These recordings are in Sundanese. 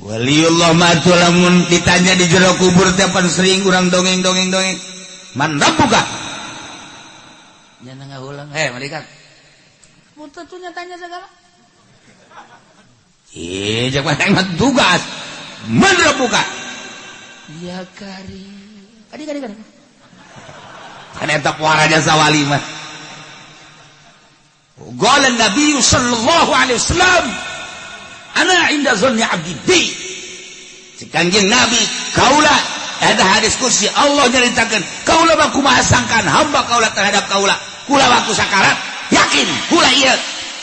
Waliullah mah atuh lamun ditanya di jero kubur teh pan sering urang dongeng-dongeng dongeng. Man rabbuka? Nya ngahulang, heh malaikat. Mun tentunya tanya segala. Ih, jangan mah tugas. Man rabbuka? Ya kari. Kadi kadi kadi. Kan eta puara jasa wali mah. Qala Nabi sallallahu alaihi wasallam, ana inda zanni abdi bi. Kanjeng Nabi kaula ada hadis kursi Allah nyaritakeun kaula mah kumaha sangkaan hamba kaula terhadap kaula. Kula waktu sakarat yakin kula ieu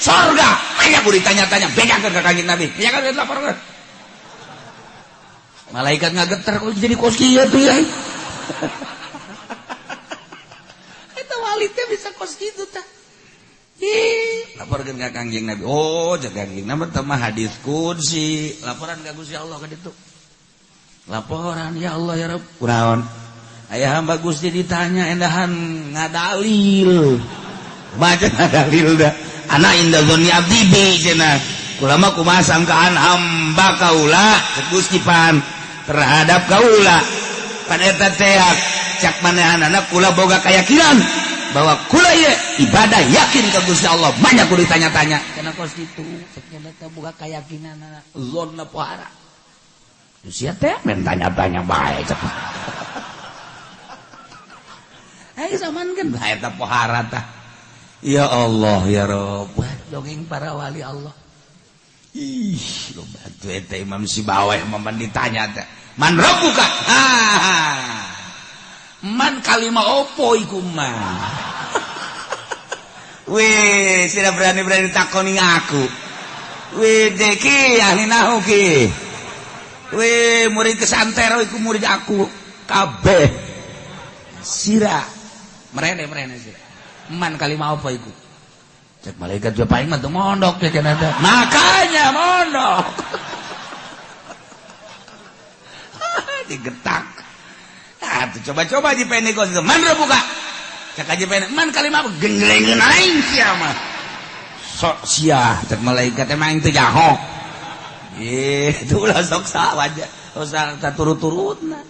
sorga. Aya kudu ditanya-tanya bejakeun ka Kanjeng Nabi. Ya kan laporkeun. Malaikat ngageter kok jadi kos kieu tuh ya. Eta wali teh bisa kos kitu tah. Ih, laporkeun ka Kangjeng Nabi. Oh, jaga Kangjeng Nabi teh mah hadis qudsi. Laporan ka Gusti Allah ka ditu. Laporan ya Allah ya Rabb. Kunaon? Aya hamba Gusti ditanya endahan ngadalil. Baca ngadalil da. Ana inda dzanni abdi bi cenah. Kula mah kumaha sangkaan hamba kaula cek Gusti pan terhadap kaula. Pan eta teh cak manehanana kula boga keyakinan bahwa kula ieu ibadah yakin ka Gusti Allah banyak kudu ditanya-tanya cenah kos kitu cek nya teh boga keyakinanana zonna pohara. Sia teh men tanya-tanya bae cek. Ayo samankeun bae eta pohara tah. Ya Allah ya Rabb, dongeng para wali Allah. Ih, loba tuh eta Imam Sibaweh momen ditanya teh. Man rabbuka? Man kalima opo iku mah. Wih, sudah berani-berani takoni aku. Wih, deki ahli nahu ki. Wih, murid kesantero iku murid aku kabeh. Sira merene merene sira. Man kalima opo iku? Cek malaikat juga paling mah teu mondok ya kan ada. Makanya mondok. Digetak. Nah, tuh coba-coba di pendek kos itu. Man buka. Cek aja pendek. Man kalima apa? Genglengeun aing sia mah. Sok sia cek malaikat emang itu jahok. Ih, itu ulah sok sawaja. Usah turut-turutna.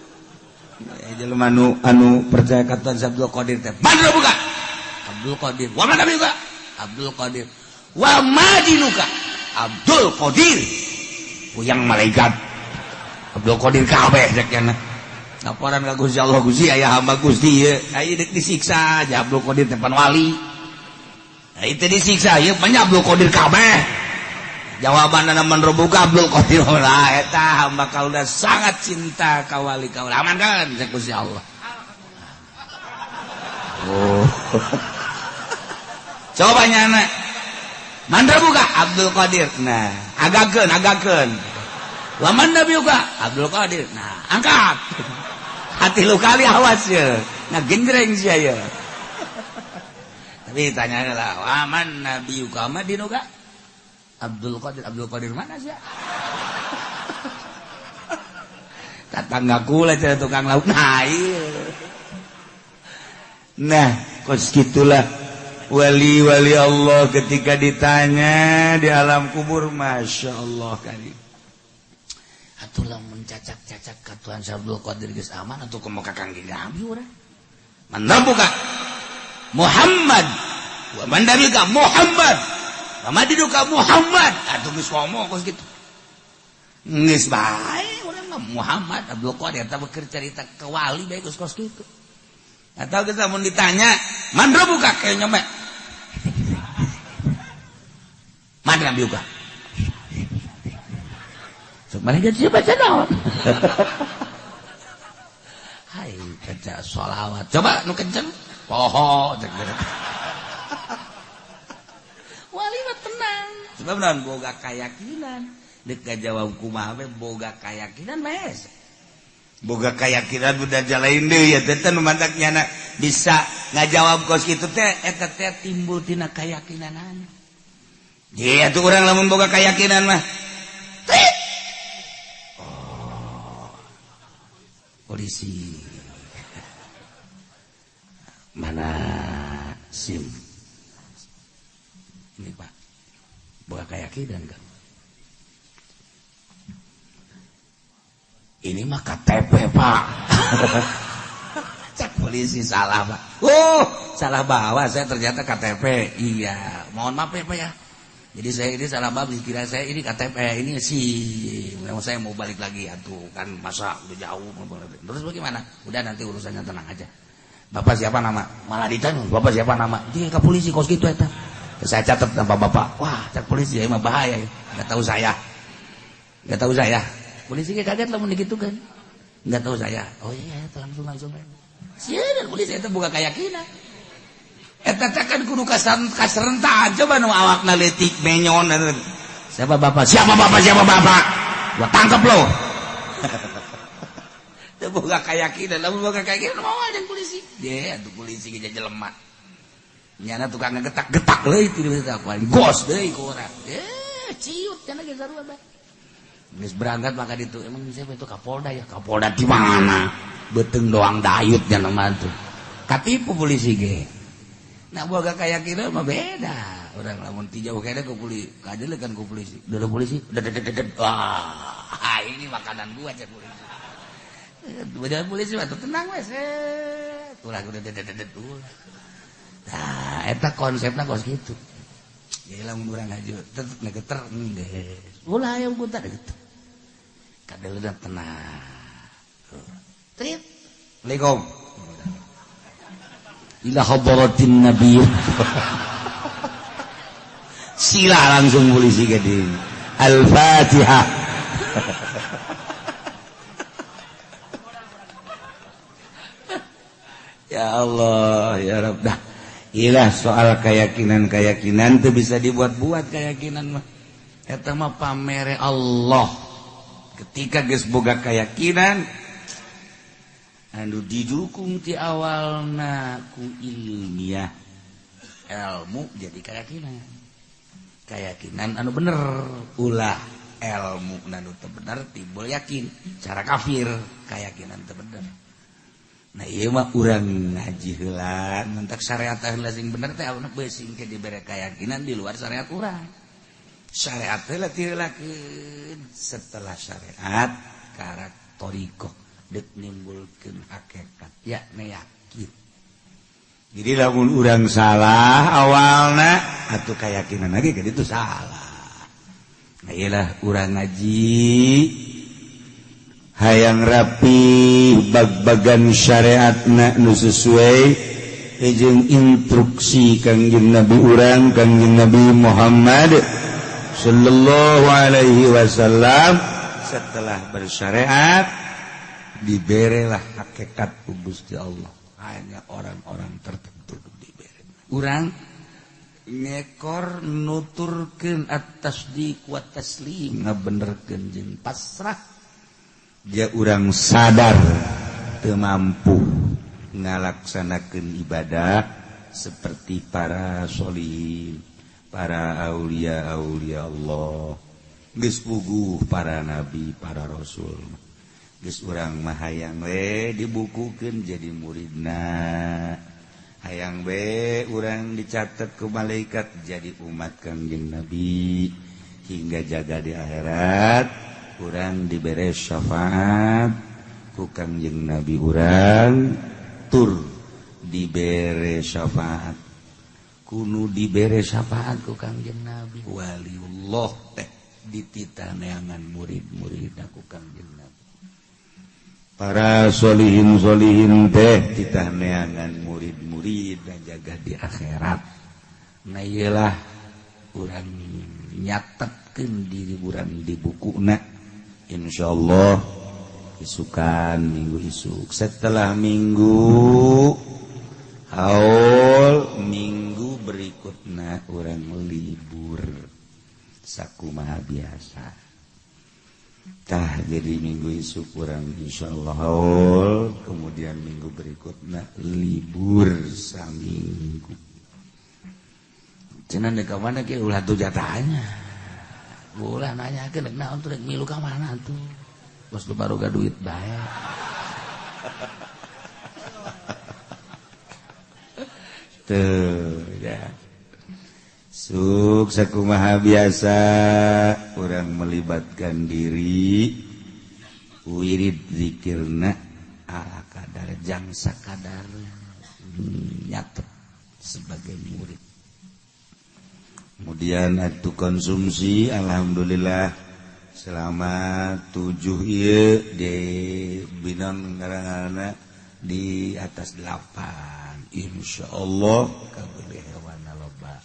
Jelema anu anu percaya ka Tuhan Abdul Qadir teh. Man buka. Abdul Qadir. Wa man buka? Abdul Qadir. Wa madinuka? Abdul Qadir. Puyang malaikat. Abdul Qadir kabeh cek nya. Laporan ka Gusti Allah, Gusti aya hamba Gusti ieu. Aya deuk disiksa ja Abdul Qadir teh pan wali. Aya teh disiksa ieu banyak Abdul Qadir kabeh. Jawabanna man rabbuka Abdul Qadir lah eta hamba kaula sangat cinta ka wali kaula. Aman kan cek Gusti Allah. Oh. Coba nyana. Man rabbuka Abdul Qadir. Nah, agakeun agakeun. Wa man nabiyuka Abdul Qadir. Nah, angkat. Hati lu kali awas ya. Nah, genjreng sia ya. Tapi tanya lah, wa man nabiyuka ma dinuka? Abdul Qadir. Abdul Qadir mana sih? Tetangga kula cenah tukang lauk. Nah, iya. Nah, kos gitulah wali-wali Allah ketika ditanya di alam kubur, masya Allah kali. Atuh lamun cacak-cacak ka Tuhan Abdul Qadir geus aman atuh kumaha ka Kangjeng Nabi urang. Man rabbuka? Muhammad. Wa man nabiyuka? Muhammad. Wa madinuka? Muhammad. Atuh geus ngomong kos kitu. Geus bae urang mah Muhammad Abdul Qadir tah keur carita ke wali bae geus kos kitu. Atau kita mun ditanya, man rabbuka kayak nyombe. Man rabbuka? Sok malaikat sih baca naon? Hai, baca sholawat. Coba nu kenceng. Poho cek. Wali mah tenang. Sebab naon boga keyakinan. Deuk ngajawab kumaha we boga keyakinan mes. Boga keyakinan udah jalain deui ya teh nu mantak nyana bisa ngajawab kos kitu teh eta teh timbul tina keyakinanana. Dia tuh urang lamun boga keyakinan mah. Trit. Oh. Polisi. Mana SIM? Ini Pak. Boga keyakinan kan? Ini mah KTP, Pak. Cek polisi, salah, Pak. Oh, salah bawa saya ternyata KTP. Iya, mohon maaf ya, Pak, ya. Jadi saya ini salah bawa, kira saya ini KTP, ini sih. Saya mau balik lagi atuh, kan masa udah jauh. Terus bagaimana? Udah, nanti urusannya tenang aja. Bapak siapa nama? Malah ditanya, Bapak siapa nama? Dia ke polisi kos gitu eta. Saya catat nama Bapak. Wah, cek polisi ya mah bahaya ya. Enggak tahu saya. Enggak tahu saya. Polisi kaget lah mun gitu kan. Enggak tahu saya. Oh iya, langsung langsung. Sieun polisi itu buka keyakinan. Eta teh kan kudu kaserentaan, coba nu awakna leutik menyon. Siapa Bapak? Siapa Bapak? Siapa Bapak? Gua tangkap lo. Teu boga keyakinan, lamun boga keyakinan mau aja polisi. Dia atuh polisi ge jelema. Nyana tukang ngegetak-getak leuy ti paling gos deui ku urang. Eh, ciut cenah ge sarua bae. Geus berangkat maka ditu, emang siapa itu Kapolda ya? Kapolda di mana? Beuteung doang dayut nya mah tuh. Katipu polisi ge. Nah, boga keyakinan mah beda. Orang lamun ti jauh kene ku polisi, kadeuleu kan ku polisi. Udah polisi, wah, ini makanan gua cek polisi. Udah polisi mah tenang we, set. Ulah udah. Nah, eta konsepna kos kitu. Jadi lamun urang ngaju tetep ngegeter geus. Ulah aya buta geter. Kadeuleu tenang. Trip. Assalamualaikum. Ila hadratin nabi. Sila langsung polisi gede. Al-Fatihah. Ya Allah, ya Rabb. Dah. Ilah soal keyakinan-keyakinan itu bisa dibuat-buat keyakinan mah. Eta mah pamere Allah. Ketika geus boga keyakinan anu didukung ti awalna ku ilmiah, ilmu jadi keyakinan. Keyakinan anu bener, ulah ilmu anu teu bener timbul yakin cara kafir, keyakinan teu bener. Nah ieu mah urang ngaji heula ngentak syariat heula sing bener teh anu beusing ke dibere keyakinan di luar syariat urang. Syariat heula tiheulakeun, setelah syariat karak thariqah dek nimbulkeun hakikat ya yakin. Jadi lamun urang salah awalna atuh keyakinan lagi ke ditu salah. Nah iyalah urang ngaji hayang rapi bag-bagan syariatna nu sesuai jeung instruksi Kangjeng Nabi urang Kangjeng Nabi Muhammad sallallahu alaihi wasallam. Setelah bersyariat diberelah hakikat ku Gusti Allah, hanya orang-orang tertentu dibere. Urang ngekor nuturkeun at-tasdiq wa taslim, ngabenerkeun jeung pasrah. Dia urang sadar teu mampu ngalaksanakeun ibadah seperti para sholihin, para aulia-aulia Allah, geus puguh para nabi, para rasul. Geus urang mah hayang we dibukukeun jadi muridna, hayang we urang dicatat ku malaikat jadi umat Kangjeng Nabi, hingga jaga di akhirat urang dibere syafaat ku Kangjeng Nabi urang, tur dibere syafaat kunu dibere syafaat ku Kangjeng Nabi. Waliullah teh dititaneangan murid-murid ku Kangjeng Nabi, para solihin-solihin teh ditahneangan murid-murid dan jaga di akhirat. Nah iyalah urang nyatetkeun diri urang di bukuna. Insyaallah isukan minggu isuk, setelah minggu haul minggu berikutna urang libur sakumaha biasa. Tah jadi minggu isuk urang insyaallah haul, kemudian minggu berikutnya libur saminggu. Cenah dek ka mana ge ulah tuh jatahnya. Ulah nanyakeun dek naon tuh dek milu ka mana tuh. Bos lu baru ga duit bae. Tuh ya. Suk sakumaha biasa urang melibatkan diri Wirid zikirna ala kadar jang sakadar nyatet sebagai murid. Kemudian atuh konsumsi alhamdulillah selama 7 ieu di Binon ngaranna di atas 8 insyaallah kabeh hewan loba.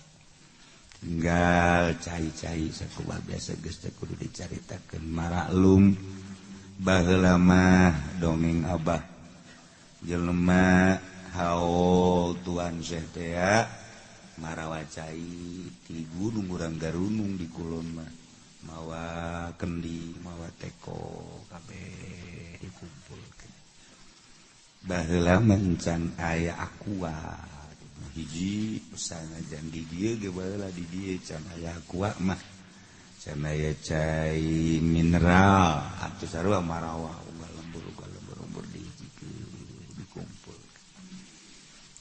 Tinggal cai-cai sakumaha biasa geus teh kudu dicaritakeun maraklum baheula mah dongeng abah jelema haul tuan Syekh teh marawa cai ti gunung urang garunung di kulon mah mawa kendi mawa teko kabeh dikumpulkeun. Baheula mencan aya aqua hiji sanajan di dieu ge baheula di dieu can aya aqua mah can aya cai mineral atuh sarua marawa unggal lembur dihijikeun dikumpul.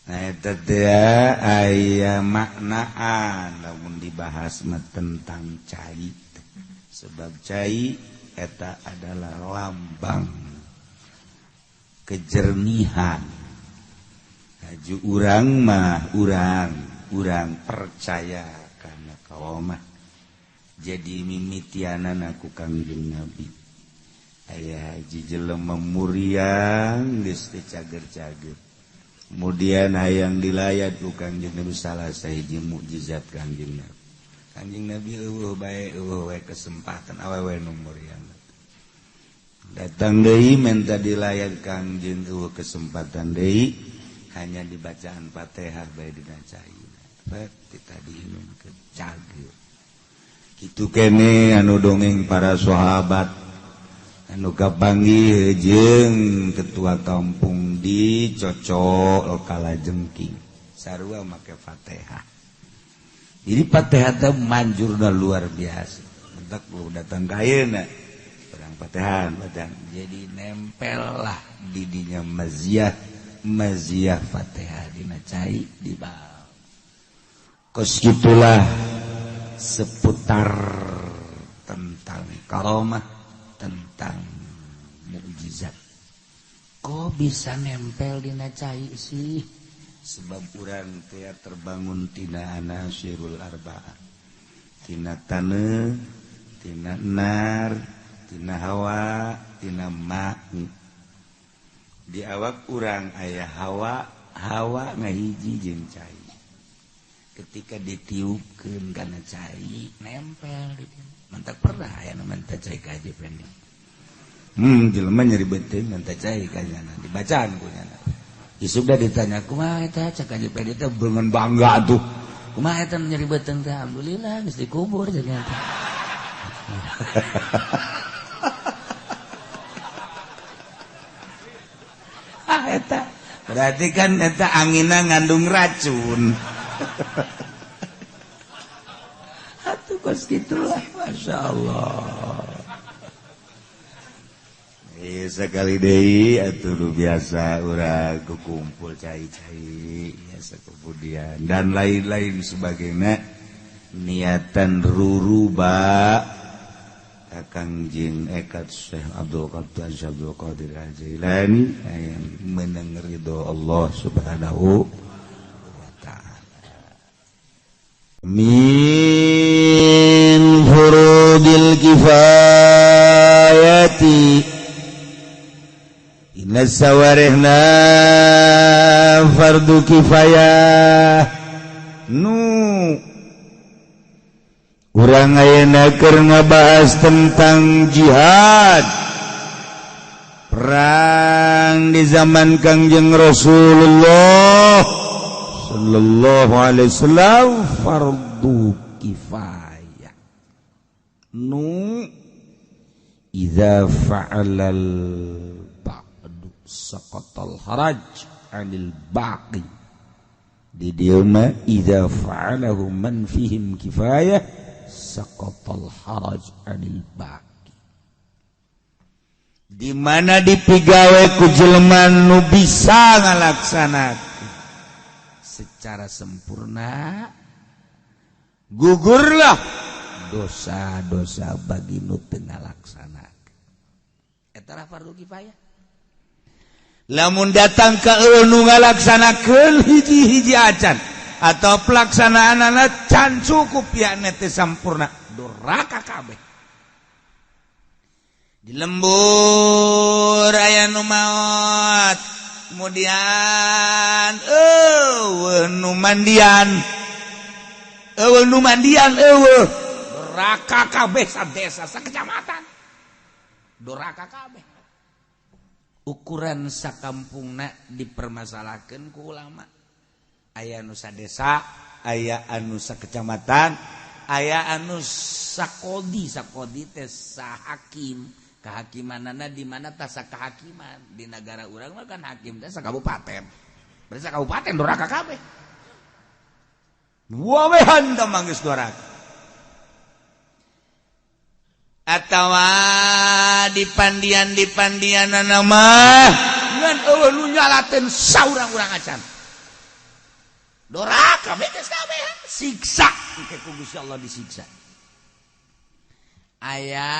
Nah eta teh aya maknaan lamun dibahas mah tentang cai, sebab cai eta adalah lambang kejernihan. Haju urang mah urang percaya kana kaomah. Jadi mimitianan aku Kangjeng Nabi. Aya haji jelema muriang geus teu cager-cager. Kemudian hayang dilayat ku Kangjeng Nabi salah sahiji mukjizat Kangjeng Nabi. Kangjeng Nabi eueuh bae eueuh we kesempatan awewe nu muriang. Datang deui menta dilayat Kangjeng eueuh kesempatan deui hanya dibacaan Fatihah bae dina cai. Pet tadi minum ke cager. Kitu kene anu dongeng para sahabat anu kapanggih jeung ketua kampung di cocok kalajengking sarua make Fatihah. Jadi Fatihah teh manjurna luar biasa. Mentak lu datang ka ayeuna urang Fatihan, Fatihan. Jadi nempel lah di dinya maziah Fatihah dina cai di bawah. Kos gitulah seputar tentang karomah, tentang mukjizat. Kok bisa nempel dina cai sih? Sebab urang teh terbangun tina anasirul arba'ah. Tina taneuh, tina nar, tina hawa, tina ma. Di awak urang aya hawa, hawa ngahiji jeung cai. Ketika ditiupkeun kana cai, nempel di dieu. Mantak pernah aya nu menta cai ka Haji Fendi. Jelema nyeri beuteung menta cai ka nyana, dibacaan ku nyana. Isuk dah ditanya kumaha eta cak Haji Fendi teh beungeun bangga tuh. Kumaha eta nyeri beuteung teh alhamdulillah geus dikubur cenah teh. Ah eta berarti kan eta anginna ngandung racun. Atuh kos gitulah masyaallah. Sekali deui atuh nu biasa urang kukumpul cai-cai biasa kemudian dan lain-lain sebagainya niatan ruruba Kangjeng Ekat Syekh Abdul Qadir Abdul Qadir Al-Jailani yang menang ridho Allah Subhanahu wa ta'ala. Min furudil kifayati inna sawarihna fardu kifayah. Nu urang ayeuna keur ngabahas tentang jihad perang di zaman Kangjeng Rasulullah sallallahu alaihi wasallam fardu kifayah. Nu idza fa'alal ba'du saqatal haraj 'anil baqi. Di dieu mah idza fa'alahu man fihim kifayah saqatal haraj 'anil baqi. Di mana dipigawe ku jelema nu bisa ngalaksanakeun secara sempurna, gugurlah dosa-dosa bagi nu teu ngalaksanakeun. Eta lah fardu kifayah. Lamun datang ka nu ngalaksanakeun hiji-hiji acan atau pelaksanaanana can cukup yakni teu sampurna, doraka kabeh. Di lembur aya nu maot, kemudian eueuh nu mandian, eueuh nu mandian eueuh, doraka kabeh sadesa sakecamatan, doraka kabeh. Ukuran sakampungna dipermasalahkeun ku ulama. Aya anu sadesa, aya anu sakecamatan, aya anu sakodi. Sakodi teh sahakim. Kehakimanana di mana tah sakahakiman? Di negara urang mah kan hakim teh sakabupaten. Berarti sakabupaten doraka kabeh. Wawehan tah manggeus doraka. Atawa di pandian-dipandianana mah ngan eueuh nu nyalateun saurang-urang acan. Doraka geus kabeh, siksa engke ku Gusti Allah disiksa. Aya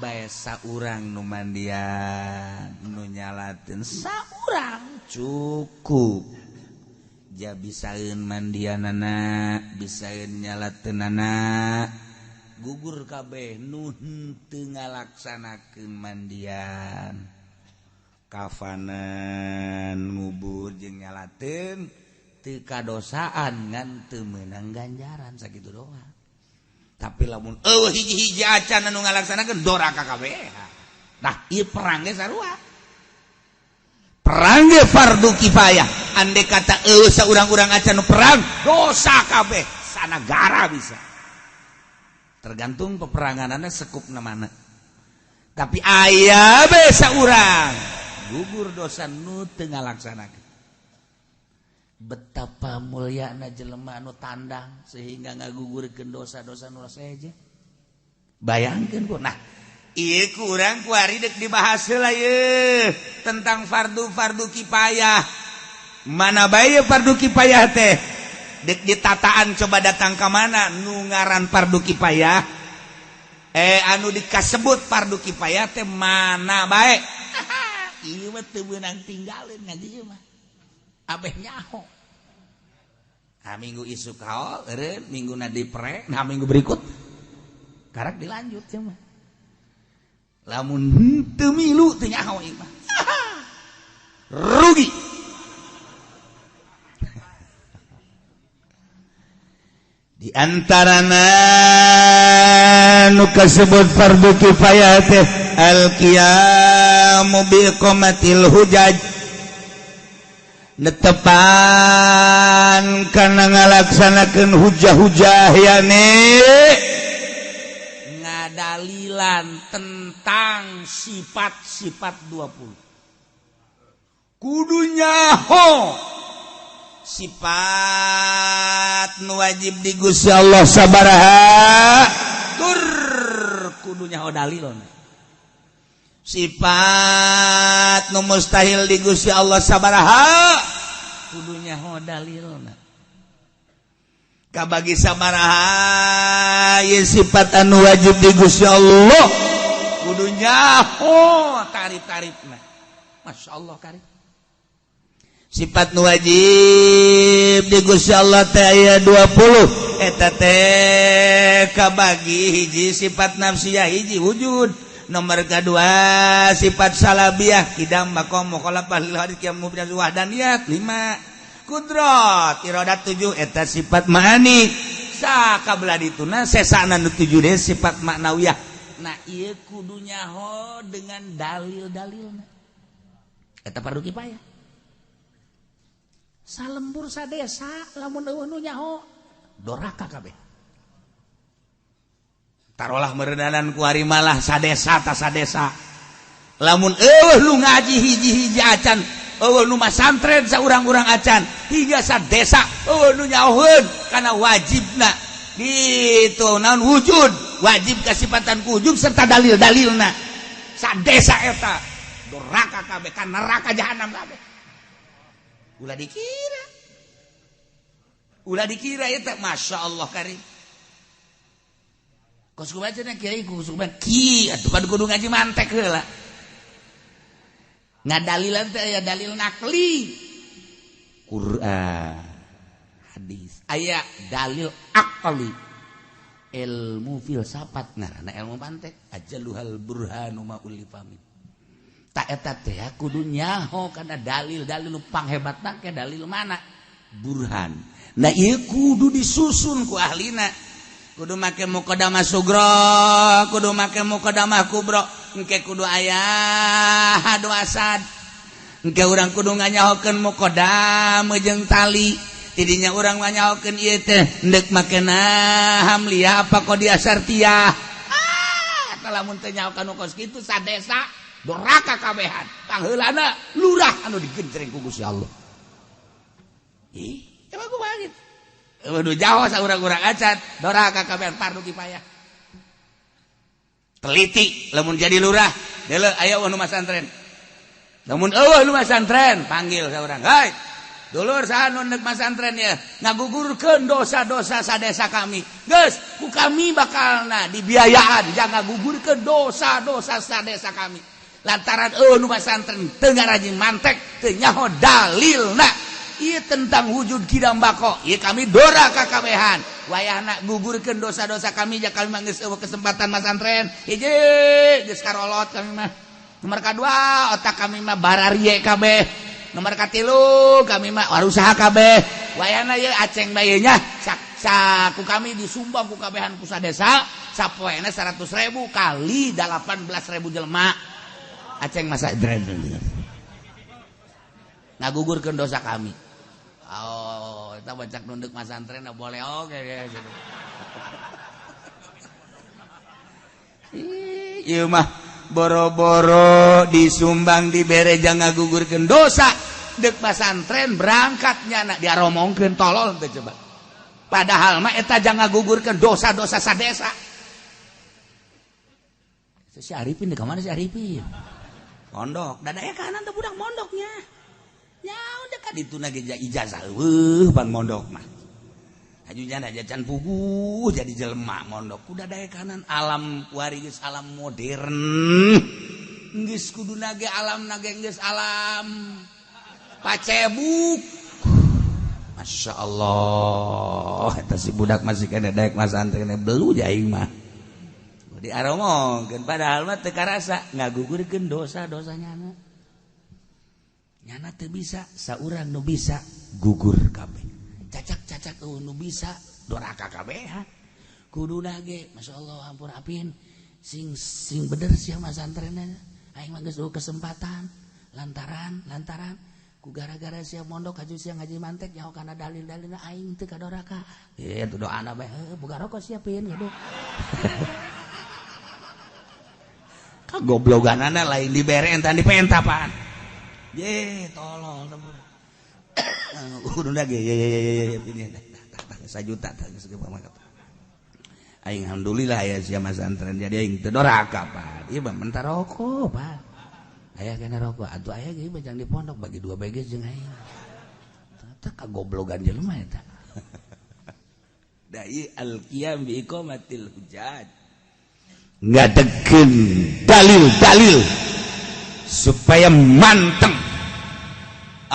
bae saurang nu mandian, nu nyalateun saurang cukup. Ja bisaeun mandianana, bisaeun nyalateunana. Gugur kabeh nu henteu ngalaksanakeun mandian. Kafanan ngubur jeung nyalateun teu kadosaan ngan teu meunang ganjaran sakitu doang. Tapi lamun eueuh hiji-hiji acan anu ngalaksanakeun doraka kabeh. Nah, ieu perang ge sarua. Perang ge fardu kifayah. Andai kata eueuh saurang-urang acan nu perang, dosa kabeh sanagara bisa. Tergantung peperanganana sekupna mana. Tapi aya bae saurang gugur dosa nu teu ngalaksanakeun. Betapa mulyana jelema anu tandang sehingga ngagugurkeun dosa-dosa nu seje. Bayangkeun ku. Nah, ieu kurang kuari deuk dibahas heula ieu tentang fardu-fardu kifayah. Mana bae fardu kifayah teh? Dek ditataan coba datang ka mana nu ngaran fardu kifayah? Anu dikasebut fardu kifayah teh mana bae? Ieu mah teu meunang tinggalin ngaji ieu mah. Abeh nyaho. Nah, minggu isuk haol, eureun minggu dipre, nah minggu berikut karak dilanjut ya mah. Lamun henteu milu teu nyaho ieu mah. Rugi. Di antarana nu kasebut fardu kifayah teh al-qiyamu bi iqamatil hujaj, netepan kana ngalaksanakeun hujah-hujah yani ngadalilan tentang sifat-sifat 20. Kudu nyaho sifat nu wajib di Gusti Allah sabaraha tur kudu nyaho dalilna. Sifat nu mustahil di Gusti Allah sabaraha kudu nyaho dalilna. Kabagi sabaraha ieu sifat anu wajib di Gusti Allah kudu nyaho tarif-tarifna. Masya Allah karib. Sifat nu wajib di Gusti Allah teh aya 20 eta teh kabagi hiji sifat nafsiyah hiji wujud. Nomor kedua sifat salabiah kidam maqam mukhalafah lil hadits qiyam mubdal wahdaniyat 5 kudrat iradat 7 eta sifat ma'ani sakabla dituna sesana nu 7 deui sifat maknawiyah. Nah ieu kudu nyaho dengan dalil-dalilna eta fardu kifayah. Salembur sadesa lamun eueuh nu nyaho doraka kabeh. Tarolah meredanan kuari malah sadesa ta sadesa. Lamun eueuh nu ngaji hiji-hiji acan, eueuh nu masantren saurang-urang acan, hingga sadesa eueuh nu nyahoeun kana wajibna. Gitu naon wujud, wajib kasipatan wujud serta dalil-dalilna. Sadesa eta doraka kabeh ka neraka jahanam kabeh. Ulah dikira. Ulah dikira eta Masya Allah karim. Kos kumaha cenah kiai kos kumaha ki atuh kudu ngaji mantek heula. Ngadalilan teh aya dalil nakli. Quran, hadis, aya dalil akli. Ilmu filsafat ngaranna ilmu mantek. Ajaluhal burhanu ma ulifamin. Tak eta teh kudu nyaho kana dalil-dalil nu panghebatna ke dalil mana? Burhan. Nah ieu kudu disusun ku ahlina. Kudu make muqaddamah sugro, kudu make muqaddamah kubro, engke kudu aya hadu asad. Engke urang kudu nganyahokeun muqaddam jeung tali. Tidinya urang nganyahokeun ieu teh endek make hamliyah apa qadiyah syartiyah. Ah, lamun teu nyaho kanu kos kitu sadesa doraka kabehan. Pangheulana lurah anu digenjreng ku Gusti Allah. Ih, emang kumaha kitu? Waduh jauh saurang-urang acan doraka kabehan fardu kifayah. Teliti lamun jadi lurah, deuleu aya nu masantren. Lamun eueuh nu masantren, panggil saurang. Hei, dulur saha nu neuk masantren ya, ngagugurkeun dosa-dosa sadesa kami. Geus, ku kami bakalna dibiayaan jangan ngagugurkeun dosa-dosa sadesa kami. Lantaran eueuh nu masantren teu ngarajin mantek, teu nyaho dalilna. Ieu tentang wujud kidam bako. Ieu kami doraka kabehan. Wayahna gugurkeun dosa-dosa kami ja kami mah geus eueuh kesempatan masantren. Hiji geus karolot kami mah. Nomor kadua otak kami mah bararie kabeh. Nomor katilu kami mah warusaha kabeh. Wayahna ieu aceng bae nya saku kami disumbang ku kabehan ku sadesa sapoena 100.000 kali 18.000 jelema. Aceng masa ngagugurkeun dosa kami. Oh, kita bacak nunduk masantren boleh oke gitu. Ieu mah boro-boro disumbang dibere jangan ngagugurkeun dosa. Deuk masantren berangkat nyana diaromongkeun tolol teh coba. Padahal mah eta jangan ngagugurkeun dosa-dosa sadesa. Si Arifin di mana si Arifin? Mondok, dadaya kanan teh budak mondoknya. Ya udah kan itu lagi ijazah eueuh pan mondok mah. Ajujan aja can puguh jadi jelema mondok. Kuda daya kanan alam kuari geus alam modern. Geus kudu nage alam nage geus alam pacebuk. Masya Allah, eta si budak masih kena daek masantren belu aing mah. Diaromongkeun padahal mah teu karasa ngagugurkeun dosa-dosa nyana. Nyana teu bisa, saurang nu bisa gugur kabeh. Cacak-cacak eueuh nu bisa doraka kabeh. Kuduna ge masyaallah ampun apin sing sing bener sia masantrenna. Aing mah geus kesempatan lantaran ku gara-gara sia mondok haju sia ngaji mantek nyaho kana dalil-dalilna aing teu kadoraka. Ieu doana bae heuh boga rokok siapin gaduh. Kagobloganana lain dibere entan dipenta pan. Ye tolol kudu lagi ye ye ye ye sajuta aing alhamdulillah ya sia masantren jadi aing teu doraka pan ieu mah mentah rokok pan aya kana rokok atuh aya ge bajang di pondok bagi dua bege jeung aing teh kagoblogan jelema eta da ieu al-qiyam bi iqamatil hujjat ngadegeun dalil-dalil supaya manteng.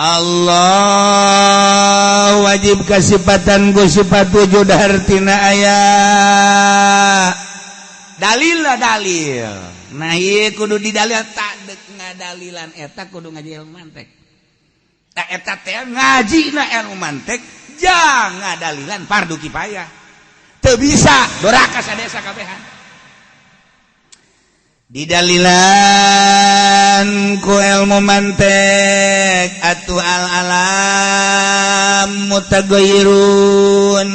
Allah wajib kasipatan ku sifat wujud hartina aya dalil lah dalil. Nah ieu kudu didalil tak dek ngadalilan eta kudu ngaji ilmu mantek. Tah eta teh ngajina ilmu mantek jangan ngadalilan fardu kifayah. Teu bisa doraka sadesa kabehan. Didalilan ku ilmu mantek atuh al alam mutaghayyirun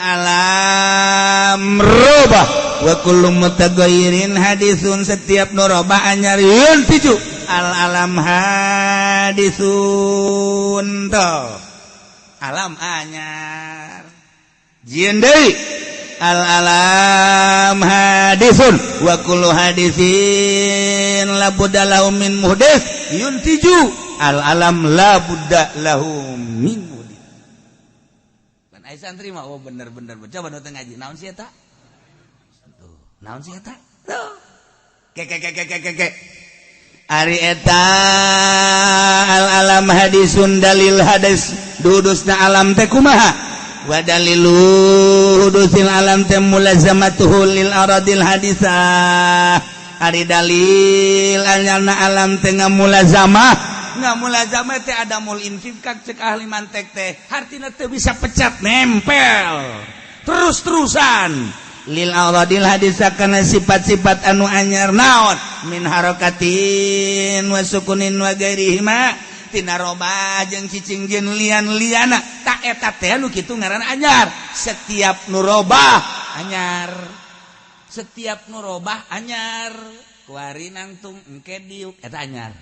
alam rubah wa kullu mutaghayyirin hadisun setiap nu robah anyar yuntiju al alam hadisun to alam anyar jieun deui al alam hadisun wa kullu hadisin la budda lahu min muhdits yuntiju al alam la budda lahu min muhdits. Pan ai santri mah oh bener-bener coba nu teu ngaji naon sih eta? Tuh, naon sih eta? Tuh. Ke ke ke ke ke ke. Ari eta al alam hadisun dalil hadis dudusna alam teh kumaha wa dalilu hudusil alam teh mulazamatuhu lil aradil hadisah. Ari dalil anyarna alam teh ngamulazamah, ngamulazamah teh adamul infifkak cek ahli mantek teh, hartina teu bisa pecat, nempel terus-terusan lil aradil hadisah kana sifat-sifat anu anyar. Naon? Min harakatin wa sukunin wa gairihima, tina robah jeung cicing jeung lian-liana. Tak eta teh nu kitu ngaran anyar. Setiap nu robah anyar, setiap nu robah anyar. Kuari nangtung, engke diuk, eta anyar.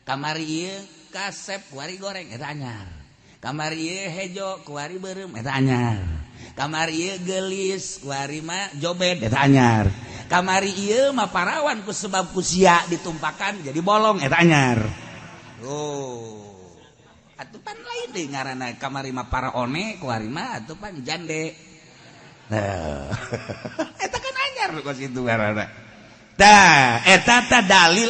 Kamari ieu kasep, kuari goreng, eta anyar. Kamari ieu hejo, kuari beureum, eta anyar. Kamari ieu geulis, kuari mah jobed, eta anyar. Kamari ieu mah parawan, ku sebab ku sia ditumpakan jadi bolong, eta anyar. Oh, atuh pan lain deui ngaranna. Kamari mah paraone, kuari mah atuh pan jande. Nah, eta kan anyar kos kitu ngaranna. Tah, eta tah dalil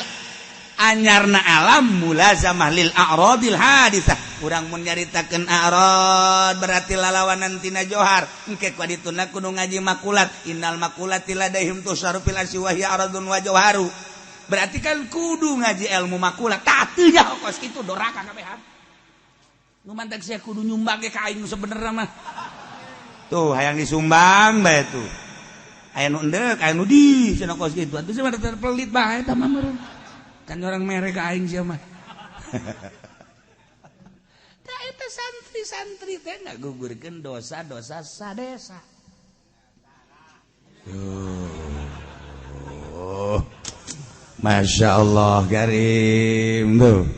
anyarna alam mulazamah lil a'radil hadisah. Urang mun nyaritakeun a'rad berarti lalawanan tina johar. Engke ku dituna kudu ngaji makulat, innal makulati ladaihim tusaru fil asyi wa hiya aradun wa jawharu. Berarti kan kudu ngaji ilmu makulat. Tah, teu nyaho kos kitu doraka kabehan. Nu mantak sia kudu nyumbang ge ka aing nu sebenerna mah. Tuh hayang disumbang bae tuh. Aya nu endek, aya nu di cenah kos kitu. Atuh sia mah pelit bae eta mah meureun. Kan orang mere ka aing sia mah. Tah, eta santri-santri teh ngagugurkeun dosa-dosa sadesa. Tuh. Masya Allah karim tuh.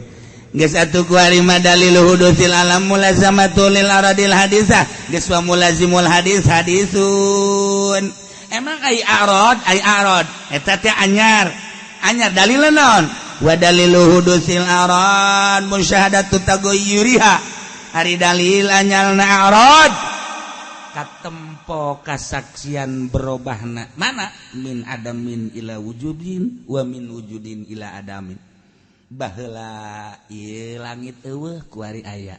Geus atuh kuari mah dalil hudusil alam mulazamatu lil aradil hadisah. Geus wa mulazimul hadis hadisun. Emang ai arad, ai arad eta teh anyar. Anyar dalilna naon? Wa dalilu hudusil arad musyahadatu taghayyuriha. Ari dalil anyarna arad katempo kasaksian berobahna. Mana? Min adamin ila wujudin wa min wujudin ila adamin. Baheula ieu langit eueuh, kuari aya.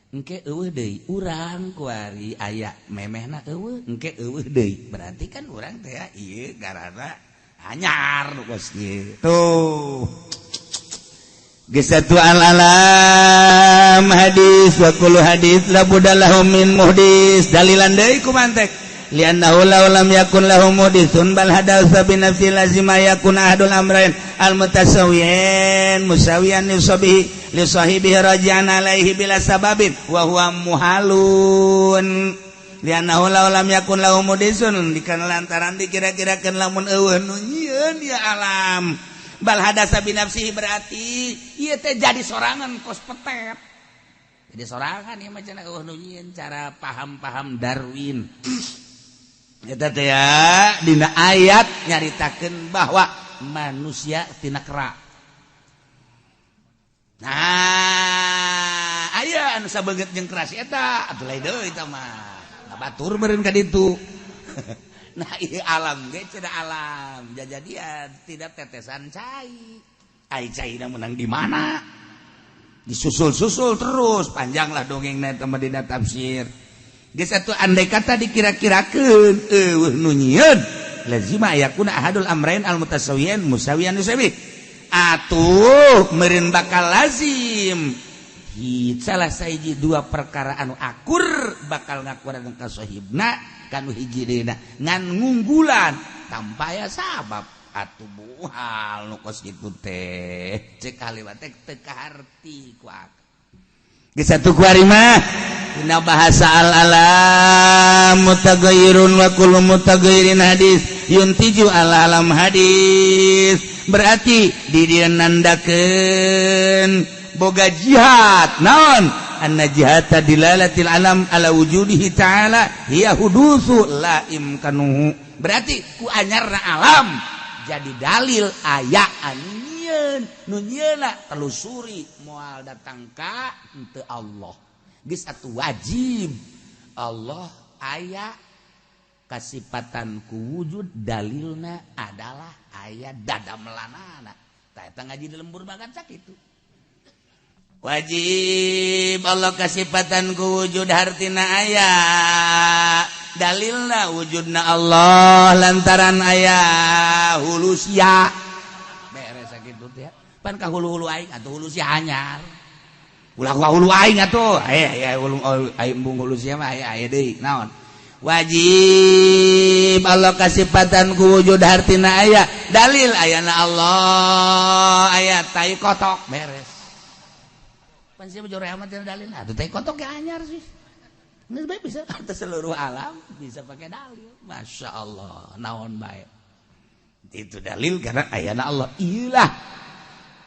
Engke eueuh deui urang, kuari aya. Memehna eueuh, engke eueuh deui. Berarti kan urang teh ieu garana anyar nu kos kitu. Geus atuh al alam hadis wa kullu hadis la budda lahu min muhdis. Dalilan deui ku mantek, li'annahu law lam yakun lahu muhdisun bal hadasa bi nafsi lazima yakun ahadul amrain al mutasawiyin musawiyan li sabihi li sahibihi raji'an alaihi bila sababin wa huwa muhalun. Li'annahu law lam yakun lahu muhdisun, dikana lantaran dikira-kirakeun lamun eueuh nu nyieun ya alam bal hadasa bi nafsihi, berarti ieu teh jadi sorangan kos petet, jadi sorangan ieu mah cenah, eueuh nu nyieun, cara paham-paham Darwin. Eta teh ya dina ayat nyaritakeun bahwa manusia tina kera. Nah, aya anu sabeungeut jeung keras eta atuh lain deui, eta mah batur meureun ka ditu. Nah, ieu alam ge cenah alam jajadian tidak tetesan cai. Ai caina menang di mana? Disusul-susul terus, panjanglah dongengna eta mah dina tafsir. Geus atuh andai kata dikira-kirakeun eueuh nu nyieun, lazima yakuna ahadul amrain al mutasawiyan musawiyan yusawi. Atuh meureun bakal lazim salah sahiji dua perkara anu akur bakal ngakuran ka sahibna kanu hiji deuna ngan ngunggulan tanpa aya sabab. Atuh buhal nu kos kitu teh, cek kaliwat teh teu kaharti ku akal. Geus atuh kuari mah dina bahasa al alam mutaghayyirun wa kullu mutaghayyirin hadis yuntiju al alam hadis. Berarti di dieu nandakeun boga jihad naon? Anna jihata dilalatil alam ala wujudihi ta'ala hiya hudusu la imkanuhu. Berarti ku anyarna alam jadi dalil aya anu nyieun. Nu nyieunna telusuri moal datang ka henteu Allah. Geus atuh wajib Allah aya, kasipatan ku wujud, dalilna adalah aya dadamelanana. Tah eta ngaji di lembur makan sakitu. Wajib Allah kasipatan ku wujud hartina aya. Dalilna wujudna Allah lantaran aya hulu sia. Beres sakitu teh. Pan ka hulu-hulu aing atuh hulu sia anyar. Ulah ka hulu aing atuh. Aya aya hulu aing embung hulu sia mah aya aya deui. Naon? Wajib Allah kasipatan ku wujud hartina aya. Dalil ayana Allah aya tai kotok beres. Pan sia mah jore amat tina dalil. Atuh tai kotok ge anyar sih. Geus bae bisa atas seluruh alam bisa pakai dalil. Masya Allah, naon bae. Itu dalil karena ayana Allah. Ilah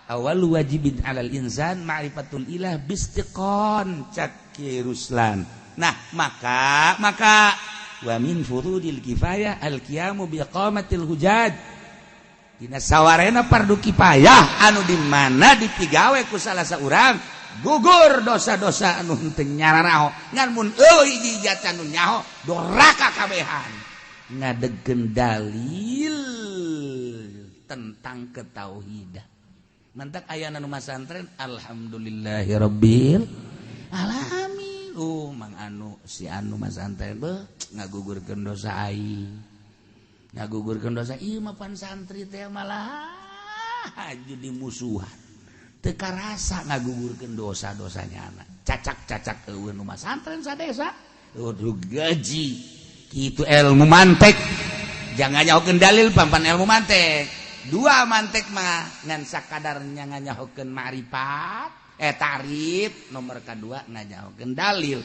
awal wajibin alal insan ma'rifatul ilah bistiqon cak Ki Ruslan. Nah, maka wa min furudil kifayah al qiyamu bi iqamatil hujaj. Dina sawarena fardu kifayah anu di mana dipigawe ku salah saurang gugur dosa-dosa anu henteu nyararaho ngan mun eueuh hiji jatan nu nyaho doraka kabehan ngadegkeun dalil tentang ketauhidan. Mantak ayana nu masantren alhamdulillahirabbil alamin. Mang anu si anu masantren beuh ngagugurkeun dosa aing. Ngagugurkeun dosa ieu mah pan santri teh malah haju dimusuhan. Teu karasa ngagugurkeun dosa-dosanya anak. Cacak-cacak eueuh nu masantren sadesa. Eueuh gaji. Kitu ilmu mantek. Jangan nyahokeun dalil pampan ilmu mantek. Dua mantek mah ngan sakadarnya nganyahokeun ma'rifat, tarif, nomor kadua nganyahokeun dalil.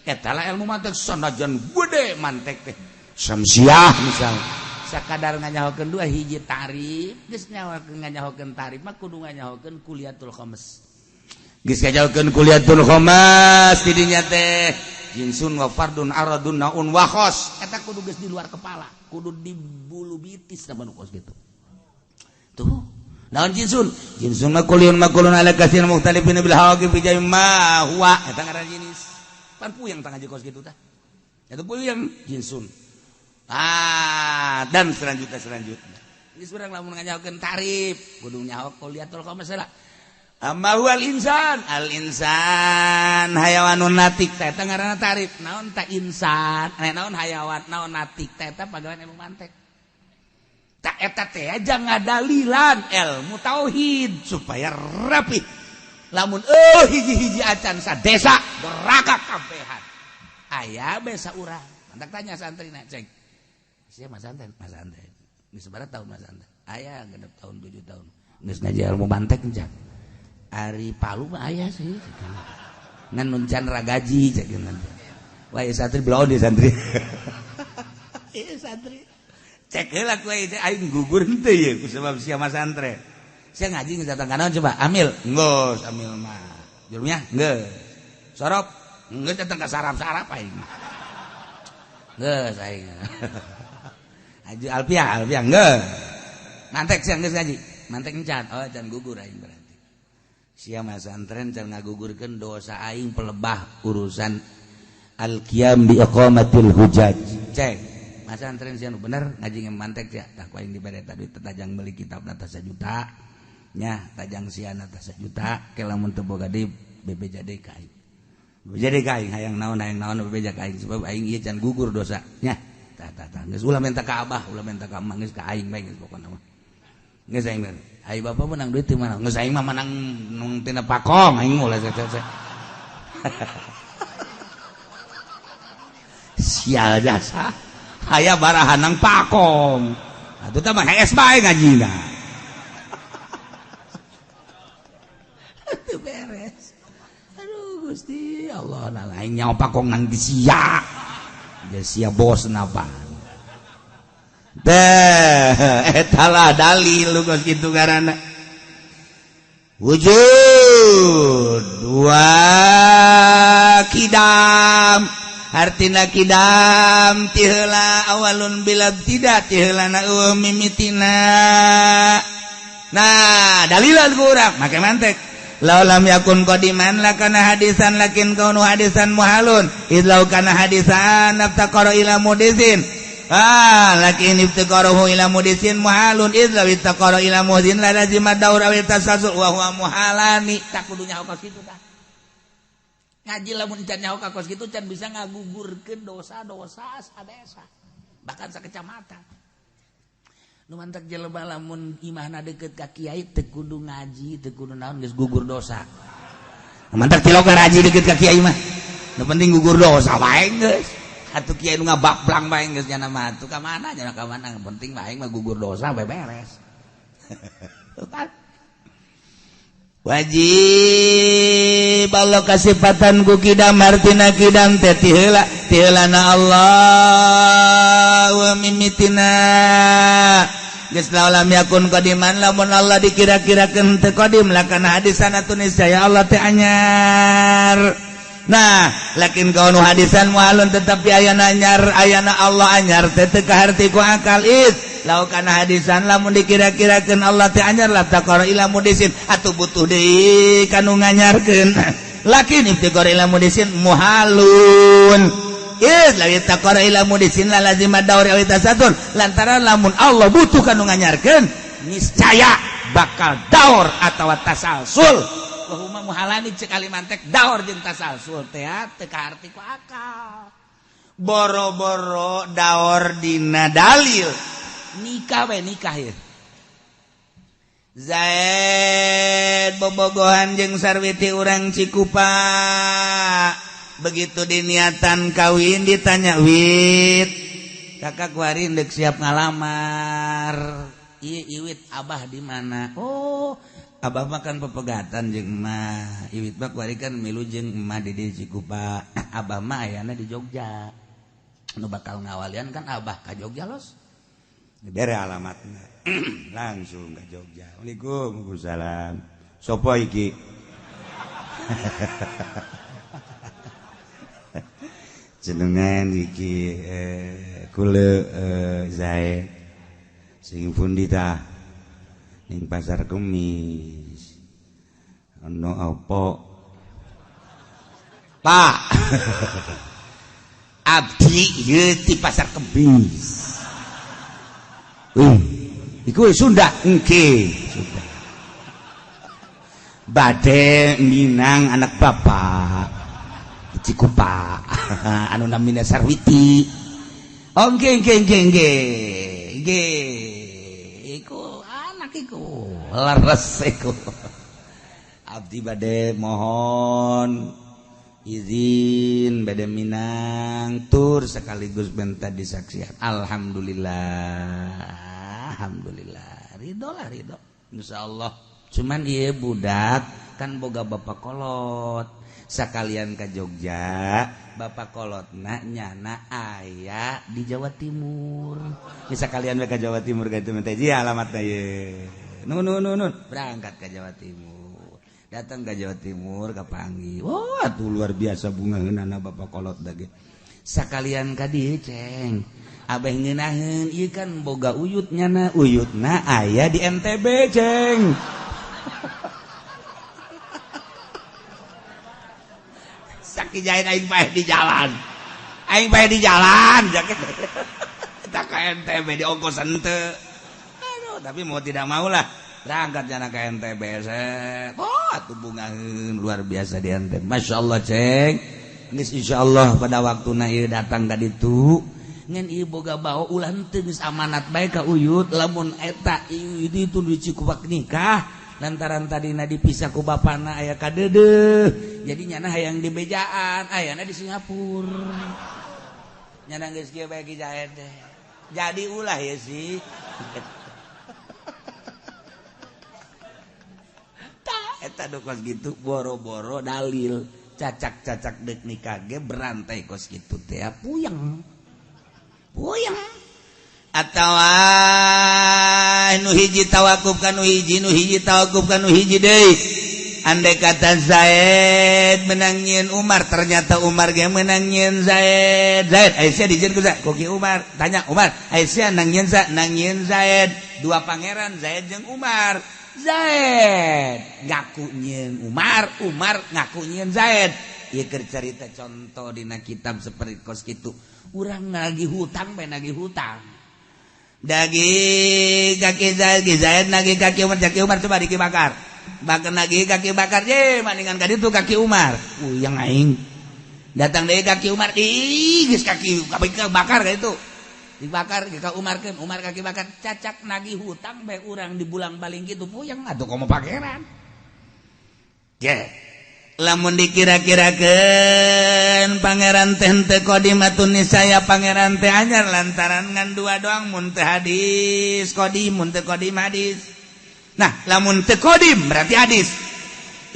Eta lah ilmu mantek sanajan gede mantek teh. Samsiah misalnya. Sakadar nganyahokeun dua hiji tarif, geus nganyahokeun tarif mah kudu nganyahokeun kuliatul khams. Geus nganyahokeun kuliatul khams di dinya teh jinsun wa fardun aradun naun wa khos. Eta kudu geus di luar kepala, kudu di bulu bitis sama nu kos gitu. Tuh, naon jinsun? Jinsun mah kuliun makulun ala katsir mukhtalifin bil hawaqi fi jami ma huwa. Eta ngaran jenis. Pan puyeng tang ngaji kos kitu tah. Eta puyeng jinsun. Ah, dan selanjutnya. Geus urang lamun nganyahokeun tarif, kudu nyaho kuliatul khams lah. Amma huwal insan, al insan hayawanun natik teh eta ngaranna tarif. Naon ta insan? Naon hayawan, naon natik teh eta pagawean ilmu mantek. Tak eta teh aja ngadalilan ilmu tauhid supaya rapi. Lamun hiji-hiji acan sadesa doraka kabehan. Aya besa urang. Mantak tanya santrina cek. Sia masantren, masantren. Geus sabaraha tahun masantren? Aya 6 tahun 7 tahun. Geus ngaji ilmu mantek encan. Ari Palu mah aya sih. Ngan nun can ragaji cek geuna. Wah, santri belon di santri. Ieu santri. Cek heula ku aing gugur henteu ye ku sebab sia masantren. Sia ngaji geus datang kana coba amil. Geus amil mah. Jurumnya geus. Sorop geus datang ka sarap-sarap aing. Geus aing. Haji Alpiah, Alpiah geus. Mantek sia geus ngaji. Mantek encan. Oh, can gugur aing berarti. Sia masantren can ngagugurkeun dosa aing pelebah urusan al-qiyam bi iqamatil hujaj. Cek. Masantren sia nu bener ngaji mantek sia. Tah ku aing dibere tadi tajang meuli kitabna tah 1 juta. Nya tajang siana tah 1 juta, ke lamun teu boga deui bebeja deui ka aing. Bebeja deui ka aing hayang naon bebeja ka aing sebab aing ieu can gugur dosa. Nya. Tah tah tah geus ulah minta ka abah, ulah minta ka emak geus ka aing bae geus pokona mah. Geus aing mah. Ai bapak menang duit di mana? Geus aing mah menang nung tina pakong aing ulah saya. Sial jasa. Aya barahanang pakong. Atuh tah mah hees bae ngajina. Teu beres. Aduh Gusti Allah, nah aing nyaho pakong nang di sia. Ya sia bos napa. Teh eta lah dalil lu geus kitu ngaranna. Wujud dua kidam. Artina kidam ti heula awalun bila tidak ti heulana eueuh mimitina. Nah, dalilan ku urang make mantek. Law lam yakun qadiman lakana hadisan lakin kaunu hadisan muhalun. Idlau kana hadisan naftaqara ila mudisin. Ah, lakin iftiqaruhu ila mudisin muhalun idza iftaqara ila muhdin la lazima daur awil tasasul wa huwa muhalani. Tak kudu nyaho kos kitu tah. Ngaji lamun can nyaho ka kos kitu can bisa ngagugurkeun dosa-dosa sadesa. Bahkan sakecamatan. Nu mantak jelema lamun imahna deukeut ka kiai teu kudu ngaji, teu kudu naon geus gugur dosa. Nu mantak tilok ngaji deukeut ka kiai mah. Nu penting gugur dosa wae geus. Atuh kiai nu ngabablang bae geus nya mah atuh ka mana nya ka mana penting mah aing mah gugur dosa bae beres. Wajib Allah kasipatan ku kidam artina kidam teh ti heula ti heulana Allah wa mimitina geus lam yakun qadiman lamun Allah dikira-kirakeun teu qadim lakana hadisana tuniscaya Allah teh anyar. Nah, lakin kau nu hadisan mualun tetapi ayana anyar ayana Allah anyar teh teu kaharti ku akal id lau kana hadisan lamun dikira-kirakeun Allah teh anyar la taqara ila mudisin atuh butuh deui kanu nganyarkeun lakin iftiqar ila mudisin muhalun id la taqara ila mudisin la lazima daur aw tasatun lantaran lamun Allah butuh kanu nganyarkeun niscaya bakal daur atawa tasalsul. Wahuma muhalani cek kalimantek daur jeung tasalsul teh teu kaarti ku akal. Boro-boro daur dina dalil. Nikah we nikah ye. Zaid bobogohan jeung Sarwiti urang Cikupa. Begitu diniatan kawin ditanya wit. Kakak kuari deuk siap ngalamar. Ieu iwit abah di mana? Oh, abah makan pepegatan jeung emak. Iwit mah kuari kan milu jeung emak di Cikupa. Abah mah ayana di Jogja. Nu bakal ngawalian kan abah ka Jogja los. Dibere alamatna. Langsung ka Jogja. Waalaikumsalam. Waalaikumsalam. Sopo iki? Jenengan iki kula Zaid. Sing pundi tah? Ning pasar Kemis. Ono apa? Pak. Abdi ieu ti pasar Kemis. Iku Sunda engke, Sunda. Bade minang anak bapak. Cikupa. Anu namina Sarwiti. Oh nggih nggih nggih nggih. Nggih. Iku anak iku leres iku. Abdi bade mohon izin bade minang tur sekaligus minta disaksian. Alhamdulillah. Alhamdulillah. Ridho lah ridho. Insyaallah. Cuman ieu budak kan boga bapak kolot. Sakalian ka Jogja, bapak kolotna nyana aya di Jawa Timur. Bisa kalian ke Jawa Timur ka itu teh ji alamatna ye. Nun nun nun berangkat ke Jawa Timur. Datang ke Jawa Timur ka panggih. Wah, atuh luar biasa bungaheunana bapak kolot dage. Sakalian ka dieu ceng. Abeh ngeunaheun ieu kan boga uyut nyana, uyutna aya di NTB ceng. Sakit jahit aing paeh di jalan. Aing paeh di jalan kita ke NTB di ongkos henteu. Aduh, tapi mau tidak mau lah berangkat jana ke NTB. Oh, atuh bungaheun luar biasa di NTB. Masya Allah ceng. Geus insyaallah pada waktuna ieu datang ka ditu. Ngan ieu boga bawa ulah henteu geus amanat bae ka uyut lamun eta ieu itu di Cikupa nikah. Lantaran tadina dipisah ku bapana aya kadeudeuh jadi nyana hayang di bejaan ayana di Singapura nyana geus kieu bae ki jahe teh jadi ulah ya sih. Tah eta nu kos kitu boro-boro dalil cacak-cacak deuk nikah ge berantai kos kitu teh puyeng puyeng. Atawa nu hiji tawakuf ka nu hiji, nu hiji tawakuf ka nu hiji deui. Andai kata Zaid menang nyieun Umar, ternyata Umar ge menang nyieun Zaid. Zaid Aisyah dijieun ku Zaid, ku Umar. Tanya Umar, Aisyah nang nyieun sa, nang nyieun Zaid. Dua pangeran Zaid jeung Umar. Zaid ngaku nyieun Umar, Umar ngaku nyieun Zaid. Ieu keur carita contoh dina kitab seperti kos kitu. Urang nagih hutang bae, nagih hutang. Dagi kaki Zaid, Zaid nagih kaki Umar, kaki Umar coba diki bakar. Bakar nagih kaki bakar ye maningan ka ditu kaki Umar. Uyang aing. Datang deui kaki Umar, ih geus kaki bakar ka itu. Dibakar ka Umar keun, Umar kaki bakar, cacak nagih hutang bae urang dibulang baling kitu, puyeng atuh komo pangeran. Ye. Lamun dikira-kirakeun pangeran teh henteu qadim atuh niscaya pangeran teh anyar, lantaran ngan dua doang, mun teu hadis qadim, mun teu qadim hadis. Nah, lamun teu qadim berarti hadis.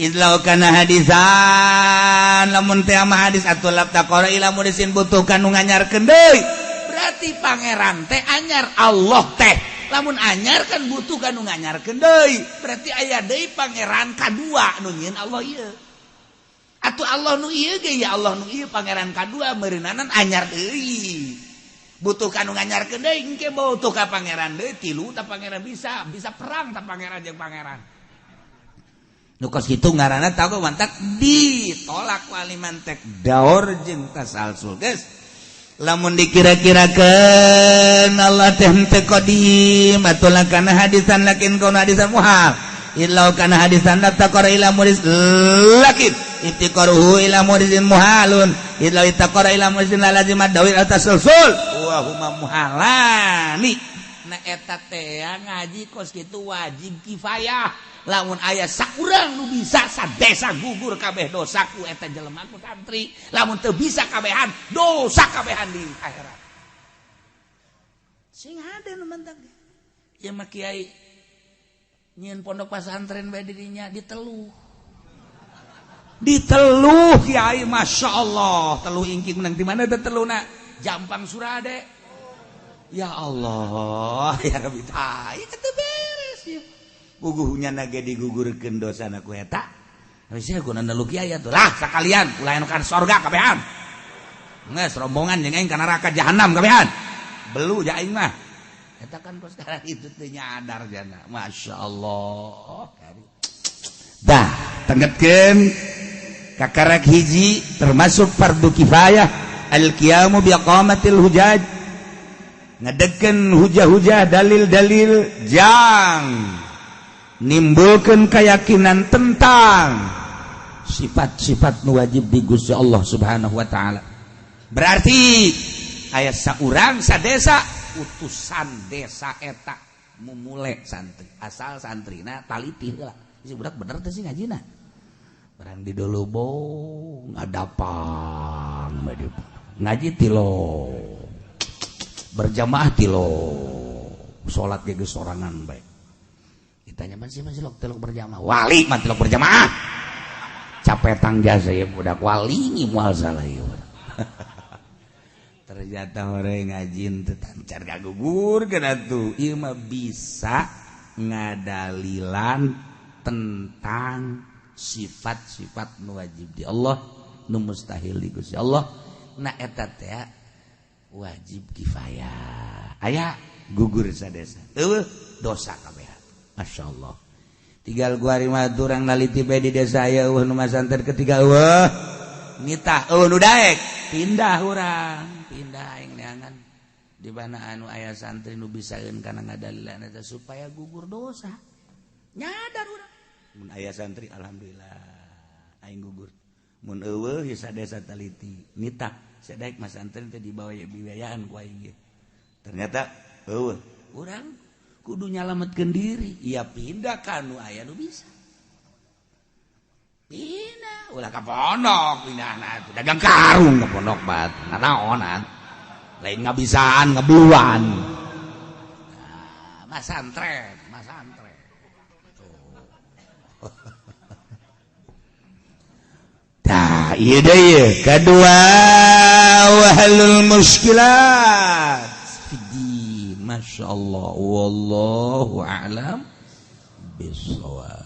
Idlau kana hadisan, lamun teh mah hadis atuh laftaqara ila muhdisin, butuh kanu nganyarkeun deui. Berarti pangeran teh anyar, Allah teh lamun anyar kan butuh kanu nganyarkeun deui. Berarti aya deui pangeran kadua nu nyieun Allah ieu. Atuh Allah nu ieu ge ya Allah nu ieu pangeran kadua meureunanan anyar deui. Butuh kanu nganyarkeun deui, engke butuh ka pangeran deui tilu ta pangeran, bisa bisa perang ta pangeran jeung pangeran. Nu kos kitu ngaranna tahu mantak ditolak wali mantek daur jeung tasalsul geus. Lamun dikira-kirakeun Allah teh henteu qadim atuh lakana hadisan lakin kauna hadisan muhal. Illau kana hadisan laftaqara ila muhdisin lakin iftiqaruhu ila muhdisin muhalun. Illau iftaqara ila muhdisin la lazima dawil tasalsul wa huma muhalani. Nah, eta teh ngaji kos kitu wajib kifayah. Lamun aya saurang nu bisa, sadesa gugur kabeh dosa ku eta jelema, ku santri. Lamun teu bisa kabehan, dosa kabehan di akhirat. Sing hade nu mentak ieu mah kiai nyieun pondok pasantren bae dirinya diteluh. Diteluh kiai, Masya Allah, teluh ingking menang di mana teh teluna? Jampang Surade. Ya Allah, ya Rabbi, tah ieu teu beres ya. Puguhnya nage digugurkeun dosana ku eta. Geus guna nelu kiai atuh lah sakalian ulah anu kan sorga kabehan. Geus rombongan jeung aing ka neraka jahanam kabehan. Belu ja aing mah. Eta kan kos sekarang itu teu nyadar jana. Masya Allah. Dah, tenggetkeun kakarak hiji termasuk fardu kifayah al-qiyamu bi iqamatil hujaj. Ngedegkeun hujah-hujah, dalil-dalil jang nimbulkeun keyakinan tentang sifat-sifat nu wajib di Gusti Allah Subhanahu wa taala. Berarti aya saurang sadesa, utusan desa eta mumule santri, asal santrina taliti heula. Si budak bener teh sih ngajina. Barang di Dolobong ngadapang ngaji tilo, berjamaah tilo, salat ge geus sorangan bae. Ditanya masih masih lok tilok berjamaah, wali mah tilok berjamaah. Capek tang jasa ya budak wali ni moal salah ieu. Ternyata orang ngajin teu tancar gagugur kana tuh. Ieu mah bisa ngadalilan tentang sifat-sifat nu wajib di Allah, nu mustahil di Gusti Allah. Nah, eta teh wajib kifayah. Aya gugur sadesa, eueuh dosa kabeh. Masya Allah. Tinggal gua mah urang naliti bae di desa aya eueuh nu masanten ketiga, eueuh nitah, eueuh nu daek pindah, urang pindah, aing neangan di mana anu aya santri nu bisaeun kana ngadalilan eta supaya gugur dosa. Nyadar urang mun aya santri, alhamdulillah aing gugur. Mun eueuh ya sadesa taliti nitah sadaek masantren teh dibawa biayaan ku aing ge. Ternyata eueuh, urang kudu nyalametkeun diri ya, pindah ka nu aya nu bisa. Pindah ulah ka pondok, pindahna dagang karung ka pondok bat nanaonan lain ngabisaan ngebeluan. Nah, masantren masantren tuh. Tah, ieu deui kedua, wahlul muskilat fid. Masya Allah, wallahu a'lam bissawab.